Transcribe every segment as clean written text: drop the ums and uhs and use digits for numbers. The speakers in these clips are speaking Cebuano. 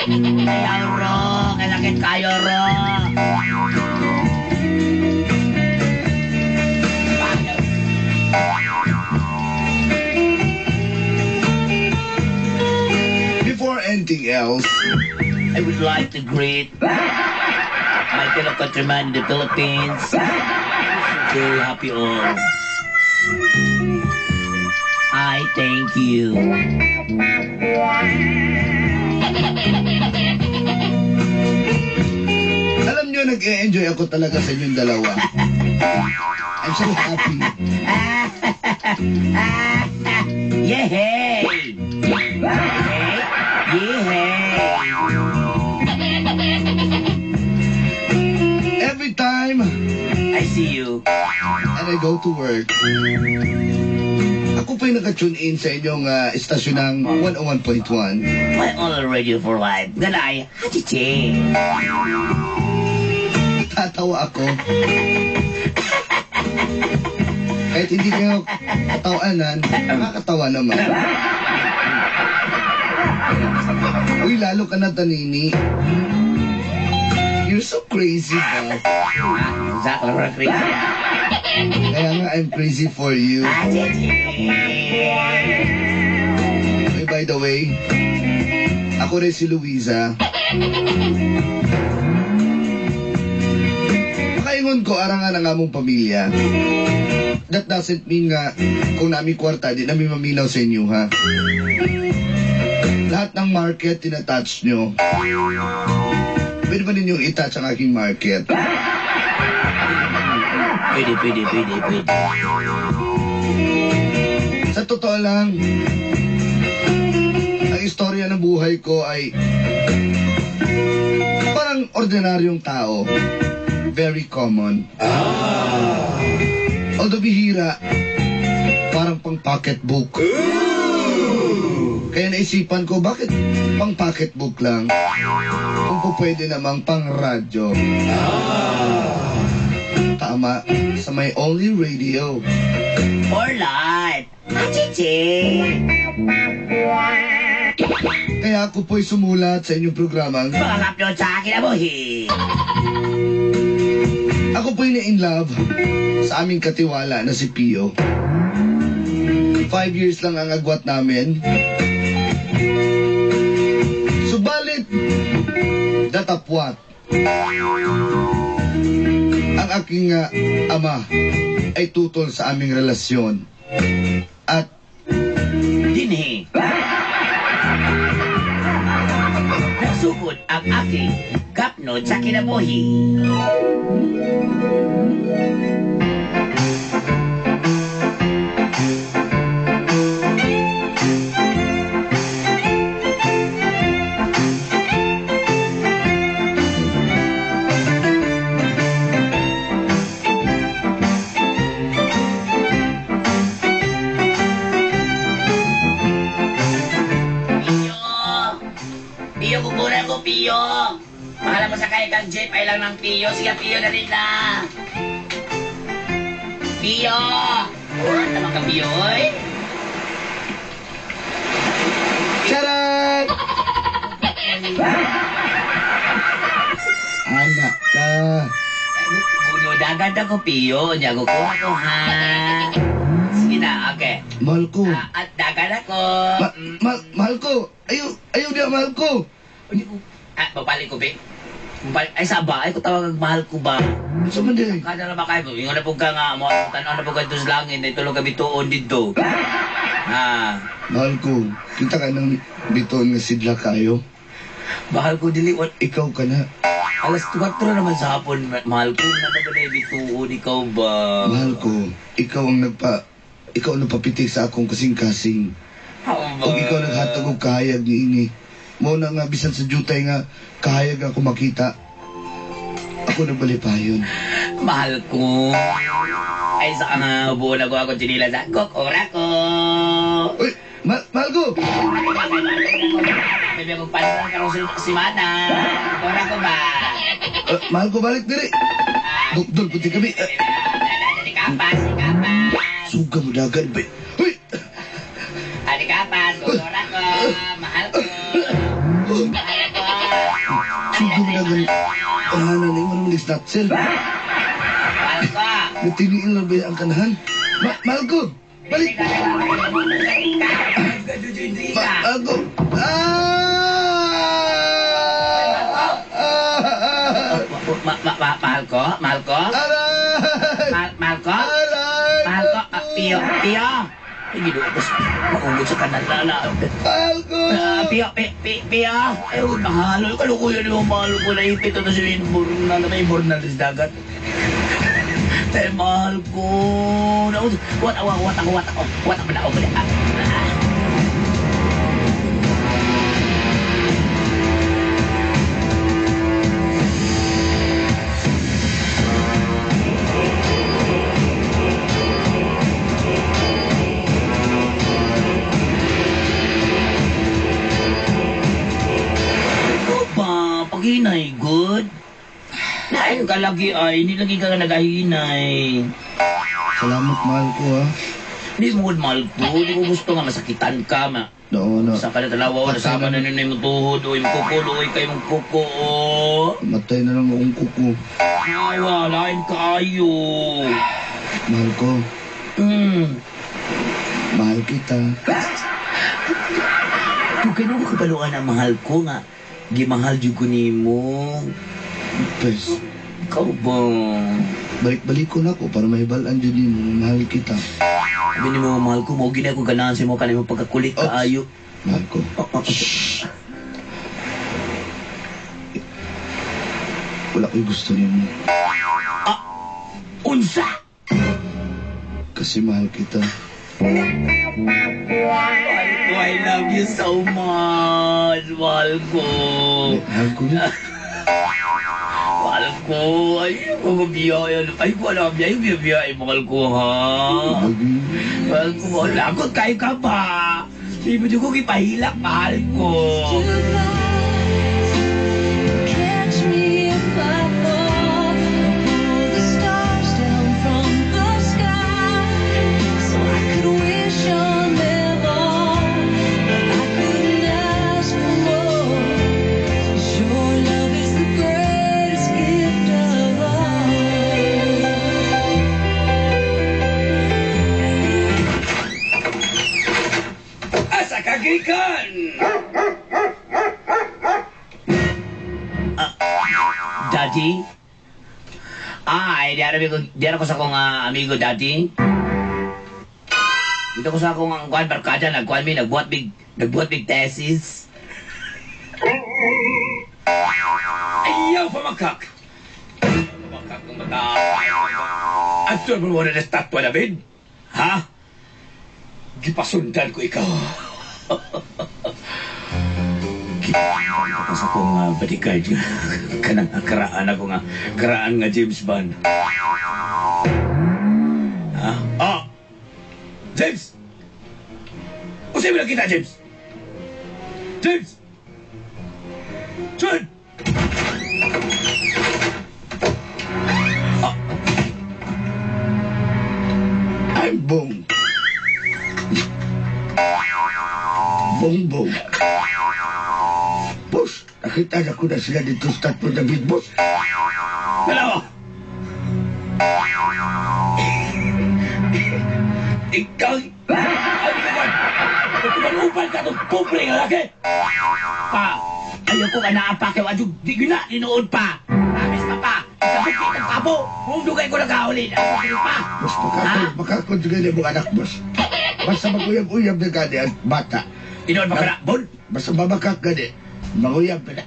Ayaw ro, kasakit kayo ro. Before anything else, I would like to greet my fellow countrymen in the Philippines. Okay, happy all. I thank you. Alam nyo, nag-e-enjoy ako talaga sa inyong dalawa. I'm so happy. Yehey! Yehey! Every time I see you and I go to work, ako po'y naka-tune in sa inyong istasyon ng 101.1. My all radio for life. Ganay, hachichi. Tatawa ako. Kahit hindi kayo katawanan, nakakatawa naman. Uy, lalo ka na, Tanini. You're so crazy, ba? Exactly, crazy. Kaya nga, I'm crazy for you. Uy, by the way, ako rin si Luisa. Makaingon ko, arangan ang among pamilya. That doesn't mean nga, kung nami kwarta, di nami maminaw sa inyo, ha? Lahat ng market, tinatouch nyo. Pwede ba ninyong i-touch ang aking market? Pwede, pwede, pwede, pwede. Sa totoo lang, ang istorya ng buhay ko ay parang ordinaryong tao. Very common. Although bihira, parang pang pocketbook. Kaya naisipan ko, bakit pang pocketbook lang? Kung po pwede namang pang radyo. Tama, sa my only radio. For life. Hachichi. Kaya ako po'y sumulat sa inyong programang Mga kapyon sa akin abuhi. Ako po'y na-in love sa aming katiwala na si Pio. 5 years lang ang agwat namin. Subalit, datapwat, ang aking ama ay tutol sa aming relasyon. At dinhi, nasugod ang aking gapnod sa kinabuhi. Piyo! Pakala mo sa kay kang jeep ay lang ng Piyo. Sige, Piyo, dali na! Piyo! What naman ka, Piyo, oy? Charan! Anak ka! Puno, dagat ako, Piyo. Diyago ko ako, ha? Sige na, okay. Mahal ko. At dagat ako. Mahal ko! Ayaw, ayaw niya, mahal ko! Ah, babalik ko, be. Babalik. Ay, saba. Ay, ko tawag ang mahal ko ba? Sa man din? Kada na ba kayo? Ingon na po ka nga. Mo, tanaw na po ka doon sa langit. Ay, tulog ka bituon dito. Ha? Mahal ko, kita ka ng bituon nga sidla kayo. Mahal ko, dili. Ikaw ka na. Alas 4 naman sa hapon, mahal ko. Naman na bituon, ikaw ba? Mahal ko, ikaw ang ikaw ang nagpapitik sa akong kasing-kasing. How ba? Kung ikaw naghatag og kahayag ni ini. Mo na nga, bisan sa jutay nga, kahayag ako makita. Ako nagbalipayon. Mahal ko. Ay, saka nga, buo na ko ako chinila sa kokora ko. Uy, mahal ko! Bebe, kung paano karon simana. Kokora ko ba? Mahal ko, balik diri. Dukdol, puti kami. Di kapas, di kapas. Suga mo dagan, ba? Uy! Di kapas, kokora ko. Mahal ko. Mahal ko. Sugod na gan kanahanan ni mo ni snatchel. Mahal ko. Natiniil na ba ang kanahan? Mahal ko! Balik! Mahal ko! Mahal ko? Mahal ko? Aray! Mahal ko? Aray! Mahal ko? Pio, Pio! Ay, ginoo ko. Maungod sa kanan na. Mahal ko! Pio, Pio! Ay, mahal. Kalukuyan mo, mahal ko. Naipit ito sa bornal na may bornal sa dagat. Eh, mahal ko. Wat ako, wat ako, wat ako. Wat ako na ako. Ba, paghinay, good. Lain ka lagi ay, hindi lagi ka nagahinay. Salamat, mahal ko, ha. Hindi mo good, mahal ko. Hindi ko gusto nga masakitan ka, ma. No, no. Sa ka na talawa, nasama na nun yung tuhod, o yung kuko, o kay mong kuko, o. Matay na lang akong kuko. Ay, lain kaayo. Mahal ko. Mahal kita. Dugay na ko kabaluan ang mahal ko nga. Gimahal jud ko nimo. Pes, Ikaw ba? balik-balik ko na ako para mahibalaan dyan nimo mahal kita. Sabi nimo mahal ko, mao gina ko ganahan sa imo kanimo pagkakulit Oops. kaayo. Mahal ko. Shh. Wala ko'y gusto nimo. Unsa? Kasi mahal kita. Mahal ko, I love you so much. Mahal ko. Mahal ko na. Mahal ko. Ay, mga biyaya. Ay, wala biyaya. Biyaya, mahal ko, ha? Mahal ko, mahal. Lagot kayo ka pa. Hindi mo ko kipahilak, mahal ko. Catch me if I fall. Pull the stars down from the sky, so I could wish on them all. But I couldn't ask for more. 'Cause your love is the greatest gift of all. Asa ka gikan? Daddy? Ay, diara ko sa akong amigo, Daddy. Dito ko sa akong ang kuan barkada, nagkuan mi, nagbuhat big thesis. Ayaw pamakak. Pamakak ng mata. Ato mo na estatwa, David? Ha? Gipasundan ko ikaw. Gipasundan ko sa akong bodyguard. Kanang karaan ako nga. Karaan nga James Bond. Ha? Ah! James! Usay mo na kita, James! James! John! Ah! I'm Bong. Bong Bong. Boss, nakita na ko na sila dito sa Tatlo David, boss. Dalawa! Ikaw! Ano ka ba? Uban ka itong pobre nga laki! Pa! Ayoko ka naapa kay Wadyo. Di ko na, ninood pa! Promise pa pa! Ikabuk itong kabo! Humdugay ko nagkahulin! Ako pa! Boss, makakon juga ni mong anak, boss. Basta maguyab-uyab na gani ang bata. Tinood pa ka na, Bon! Basta mamakak gani, maguyab na.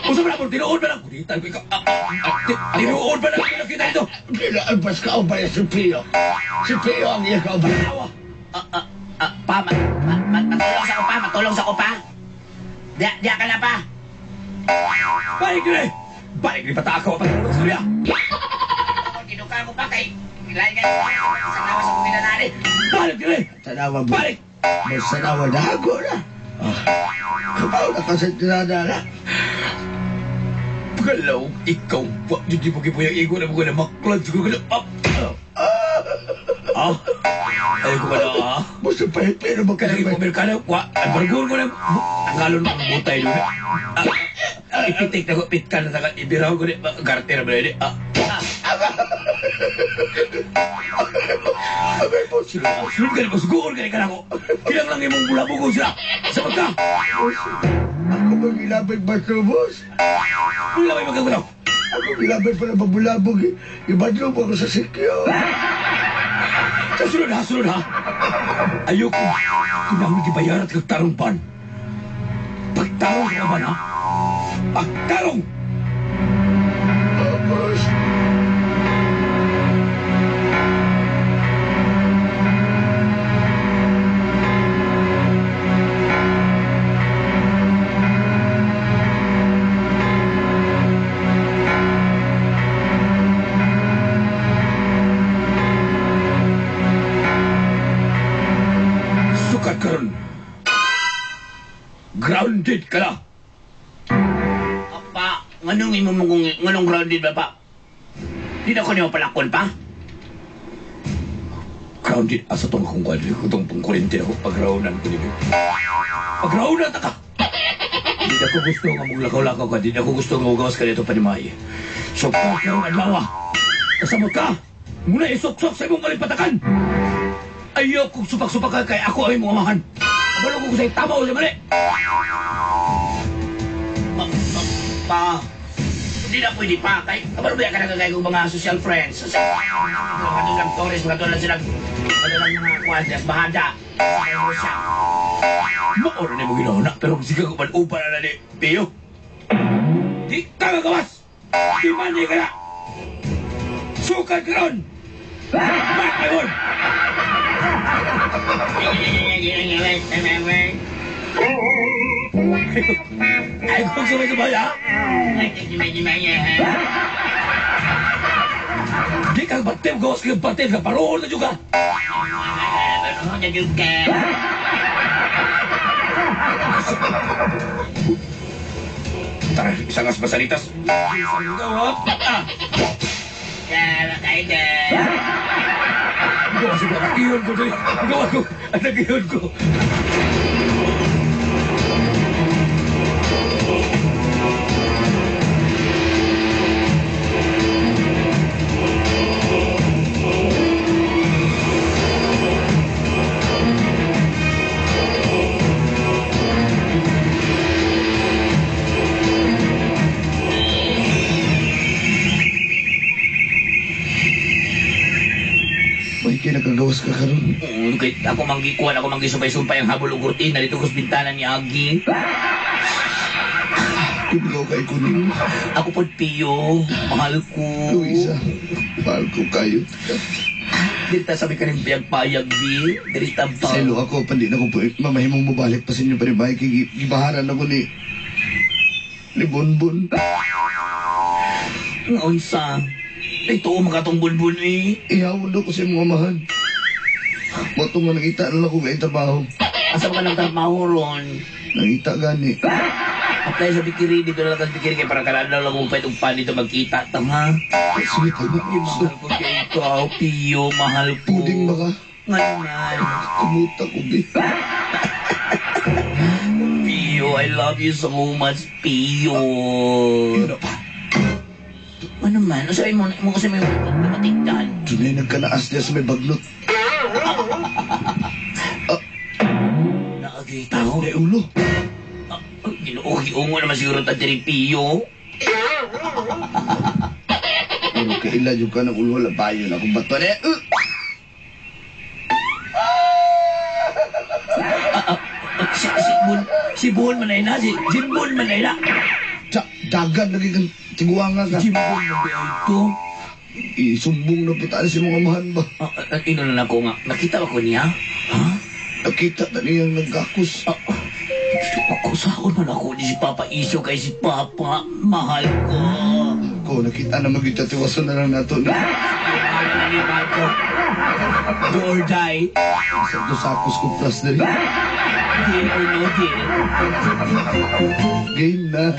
Usa ba na, Bon? Tinuod ba na? Kulitan ko ikaw. Tinuod ba na? Nakita dito! Hindi na, boss, kaubay si Pio. Si Pio ang iya kaubay. Awa! Pa, matulong sa ko pa, matulong sa ko pa. Diya ka na pa. Balik na eh! Balik ni bata ako, patulong sa niya. Ginuka ko pa kay lain ka sa lawas akong ginanari. Balik na eh! Tanawa mo. Balik! Boss, tanawa na ako na. Kabaw na kasi tinada na. Pagalaw, ikaw pa. Hindi mo kipuyang igo na mo na maklad. Siguro ka na. Ha? Ayaw ko ka na, ha? Boss, pahit-pahit na ba Kanang kayo? imong Amerikano, wa, ang bargon ko na, ang galon ng butay doon. Ipitik na ko, pitkan na saka, ibiraw ko ni, garter ba ni? Abay, boss. Sunod ka na, boss, guol ka na ka na ako. Kilang lang imong bulabog ko sila. Sabag ka! Boss, ako ba gilabay ba ito, boss? Gilabay magkagulaw. Ako gilabay pala mabulabog eh. Ibadlo ako sa sikyo. Sa sunod ha, sunod ha. Ayoko, kinahanglan gibayaran kag tarong pan. Pagtarong ka ba na? Pagtarong! Oh, boss. Sukat karon. Grounded ka na. Pa, nganong imo mong nganong grounded ba pa? Di na ko niyo palakon pa? Grounded asa tong akong kwan, itong pong kuryente ako pagraunan ko niyo. Pagraunan ta ka. Di na ko gusto nga maglakaw-lakaw ka, di na ko gusto nga mugawas ka dito panimay. So pa karon adlaw. Kasamot ka. Muna isuksok sa imong malipatakan. Ayaw kong supak-supak ka kay ako ang imong amahan. Kabalo ko sa tama o sa mali. Pa, hindi na pwede pa. Kay, kabalo ba ka na kay kong mga social friends? Sa mga silang tourist, mga tulad silang mga kuwan, bahada. Sa Mauro na mo ginawa na, pero sige ko man upa na ni Pio. Di ka magawas! Di man di ka na! Sukat ka ron! Mark my word! Ay, kung sumay-sumay, ha? Di ka batem, gawas ka batem, ka paroon na juga. Paroon na juga. Tara, isang as masalitas. Isang gawa. Gawa ko, nagiyon ko. Gawa ko, nagiyon ko. May kinakagawas ka karon. Oo, kay ako manggikuan, ako manggisumpay-sumpay ang habol og kurtina dito ko sa bintana ni Agi. Ikaw kay kunin. Ako pod Pio, mahal ko. Luisa, mahal ko kayo. Dirita sabi ka rin payag-payag, di. Dirita ba? Sa ilo ako, pandi na ko po, mamahimong mabalik pa sa inyo pa rin kay gibaharan ako ni Bonbon. Nga unsa? Ay, tuo mga tong Bonbon eh. Ihawon daw ko sa imong amahan. Moto nga nangita na lang ko kay trabaho. Asa ba ka nang trabaho ron? Nangita gani. Apply sa bikiri, dito na lang ka sa bikiri kay para kanadlaw lang kung pwede pan dito magkita. Tama? Sige, tama. Di mahal ko kay ikaw, Pio, mahal ko. Puding ba ka? Ngayon. Kumuta ko, bi. Pio, I love you so much, Pio. Yun na pa. Ano man? Ano mo, mo kasi may matigdan. Tunay nagkanaas niya sa may bagnot. Nakakita ko. May ulo. Ginoo, giungo naman siguro ta diri Pio. Pero kaila yung ka ng ulo, labayo na akong bato na. Si Bon man ay na, si Jimbon man ay na. Sa dagan lagi kang tiguanga ka. Jimbon man ba ito? Isumbong na po tayo sa mga amahan ba? Ino na ako nga. Nakita ba ko niya? Ha? Nakita na niyang nagkakos. Ako sahon man ako ni si Papa Iso kay si Papa. Mahal ko. Ko, nakita na magita tiwason na lang nato. Mahal na ni mahal ko. Do or die. Sa to sakos ko plus na rin. Deal or no deal. Game na.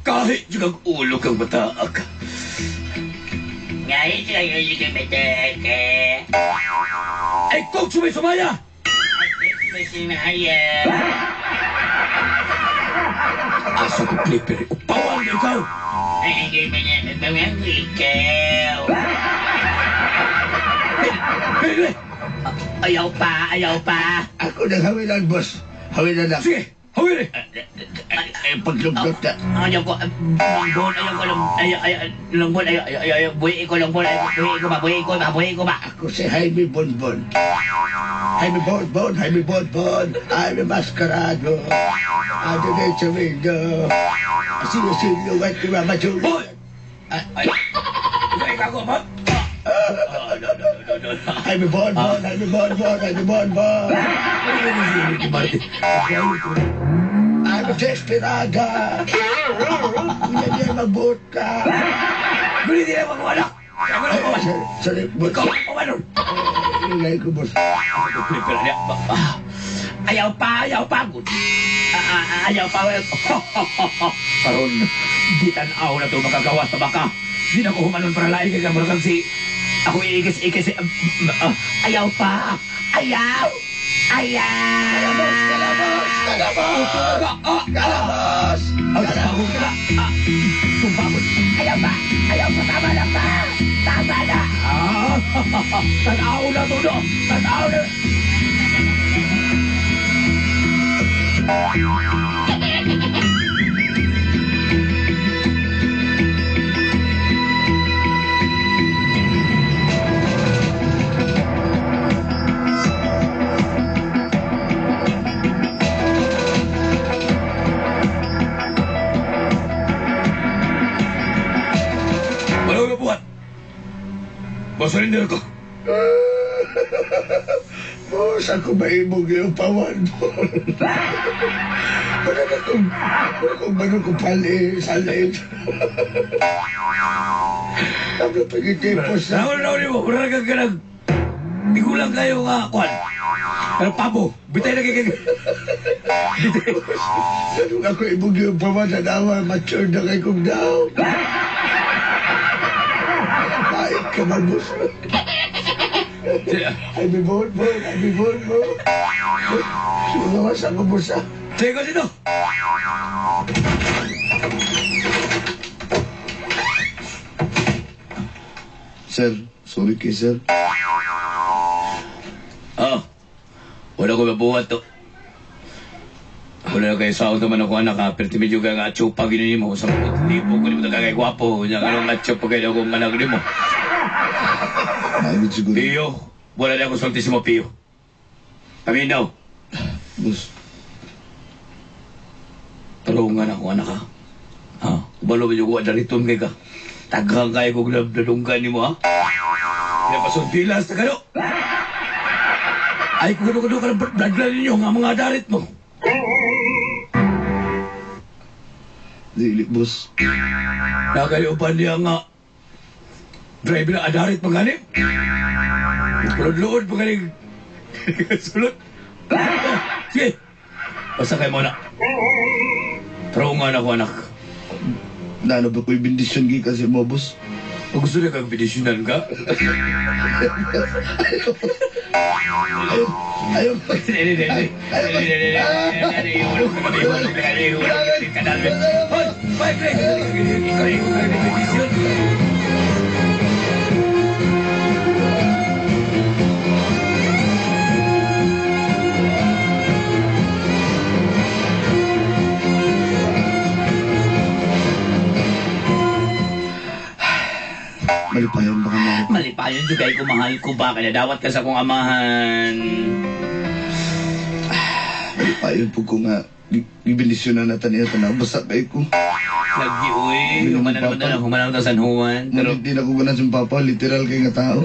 Kahit yung ang ulo kang bataak. Ay, kung sumay-sumaya! Asa ko, Clipper, upawan na ikaw! Ayaw pa, ayaw pa. Ako nang hawilan, boss. Hawilan na. Sige, hawili! Ay, paglugdot na. Ayaw ko, langbon, ayaw ko, ayaw, ayaw, langbon, ayaw, ayaw, ayaw, buhi ko, langbon, ayaw, buhi ko ba, buhi ko ba, buhi ko ba. Ako si Jaime Bonbon. Jaime Bonbon, Jaime Bonbon, Jaime Mascarado. Ano na sa window. Sino sino at Mama Julie. Hoy! Ay, ay, ikaw ba? No, no, no, no, no. Jaime Bonbon, Jaime Bonbon, Jaime Bonbon. I'm desperada. Hindi niya mabuot ka. Guli din ang mga anak! Ako na pawan! Sorry, boss. Ikaw ang pawan! Ingay ko, boss. Ayaw pa, ayaw pa. Ayaw pa. Karon, di tan-aw na ito makagawas na baka. Di na ko humanon para lain kay murag si ako iikis-ikis. Ayaw pa. Ayaw. Ayaw. Kalabos, kalabos, kalabos! Kalabos! Kalabos! Tumbakon. Ayaw pa. Ayaw pa. Tama na pa. Tama na. Tan-aw na to, no? Tan-aw na. Wala ko buhat. Masurrender ko. Boss, ako maimog yung pawan, boss. Wala na kong, wala kong manong kong pali, salin. Tapos pag-itipos na. Nawal na mo, wala kang ganag. Di ko lang kayo nga, kwan. Pero pabo, bitay na kay. Ganun ako imog yung pawan na nawa, mature na kay kong daw. Kahit ka man, boss. Ay, may bon, bon, ay, may bon, bon. Sumawas ako, boss, ah. Sige ko sino? Sir, sorry kay sir. Ah, wala ko mabuhat to. Wala na kayo sa naman ako anak ha. Pero medyo ka nga atsupa gini mo. Sa mga libo ko di mo tagay gwapo. Nya nga nung atsupa kayo akong anak nimo. Maibig siguro. Piyo, wala na ako sulti si mo Piyo. Paminaw. Boss, Tulungan ako anak ha. Ha? Ubalo medyo ko dariton kay ka. Taghang kayo kong nadunggan nimo ha. Pinapasuntilas na kano. Ay kung ano-ano ka ng bloodline ninyo nga mga darit mo. Dili, boss. Nakayupan niya nga driver na adarit pagani. Sulod-luod pagani. Sulod. Sige. Basta kayo muna. Tulungan ako anak. Nano ba ko'y bendisyon gikan sa mo, boss? Kung gusto niya kang bendisyonan ka? Ayaw, ayaw. Malipayon ba ka na? Malipayon juga ko mahal ko ba kaya dawat ka sa akong amahan. Malipayon po ko nga gibendisyonan natin niya tanaw. Basta kayo ko. Lagi uy, humana naman na humana naman San Juan. Pero hindi na ko ganan sa papa, literal kay nga tao.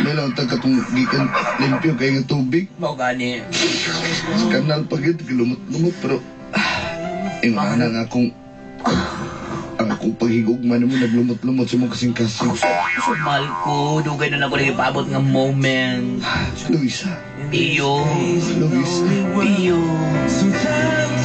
May lang tag katong gikan limpyo kay nga tubig. Mao gani. Sa kanal pa gid, lumot-lumot pero ingon na nga akong Akong paghigugma nimo naglumot-lumot sa imong kasing-kasing. Ako mahal ko, dugay na lang ko nagipabot nga moment. Luisa. Iyo. Luisa. Iyo. Sometimes